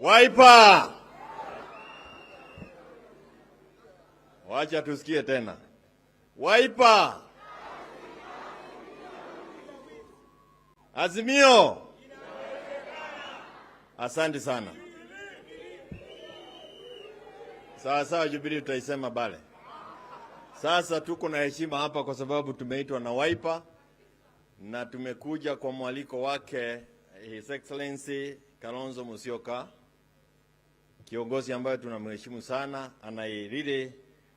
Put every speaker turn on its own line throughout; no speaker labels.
Wiper! Wacha tusikie tena. Wiper! Azimio! Asante sana. Sawa sawa, Jubilee tutaisema bale. Sasa tuko na heshima hapa kwa sababu tumeitwa na Wiper na tumekuja kwa mwaliko wake His Excellency Kalonzo Musyoka, kiongozi ambaye tunamheshimu sana, and I really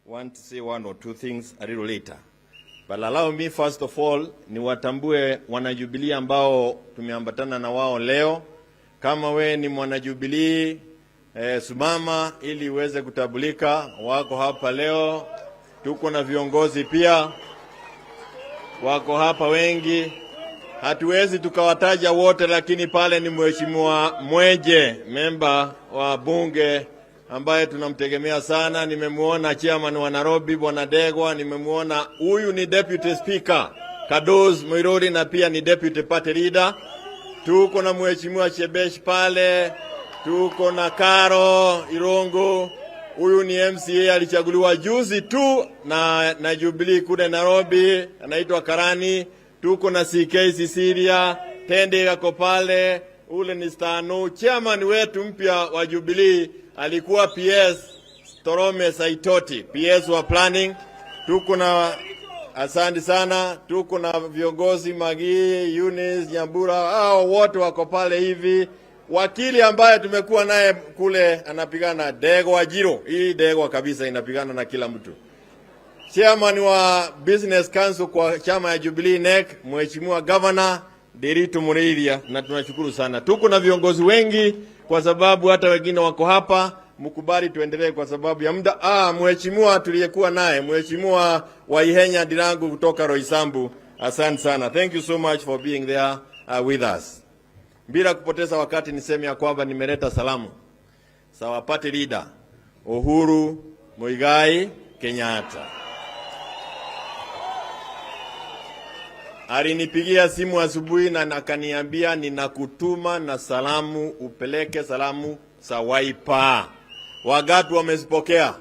want to say one or two things a little later. But allow me first of all niwatambue wanajubilee ambao tumeambatana na wao leo. Kama we ni mwanajubilee simama ili uweze kutambulika. Wako hapa leo, tuko na viongozi pia wako hapa wengi. Hatuwezi tukawataja wote, lakini pale ni Mheshimiwa Mweje, memba wa bunge ambaye tunamtegemea sana. Nimemuona chairman wa Nairobi Bwana Degwa, nimemuona huyu ni deputy speaker Kadoz Muiruri na pia ni deputy party leader. Tuko na Mheshimiwa Shebesh pale, tuko na Karo Irungu, huyu ni MCA alichaguliwa juzi tu na Jubilee kule Nairobi, anaitwa Karani. Tuko na CK Cecilia Tende yako pale, ule ni Stanu. Chairman wetu mpya wa Jubilee alikuwa PS Torome Saitoti, PS wa planning. Tuko na, asante sana, tuko na viongozi Magi, Eunice, Nyambura, hao wote wako pale hivi. Wakili ambaye tumekuwa naye kule anapigana Degwa Jiro, hii Degwa kabisa inapigana na kila mtu. Chairman wa Business Council kwa chama ya Jubilee NEC, Mheshimiwa Governor Ndiritu Muriithi, na tunashukuru sana. Tuko na viongozi wengi kwa sababu hata wengine wako hapa, mkubali tuendelee kwa sababu ya muda. Mheshimiwa tuliyekuwa naye, Mheshimiwa Waihenya Ndirangu kutoka Roysambu, asante sana. Thank you so much for being there with us. Bila kupoteza wakati niseme ya kwamba nimeleta salamu za party leader Uhuru Muigai Kenyatta. Alinipigia simu asubuhi na akaniambia ninakutuma na salamu, upeleke salamu za Wiper. Wangapi wamezipokea?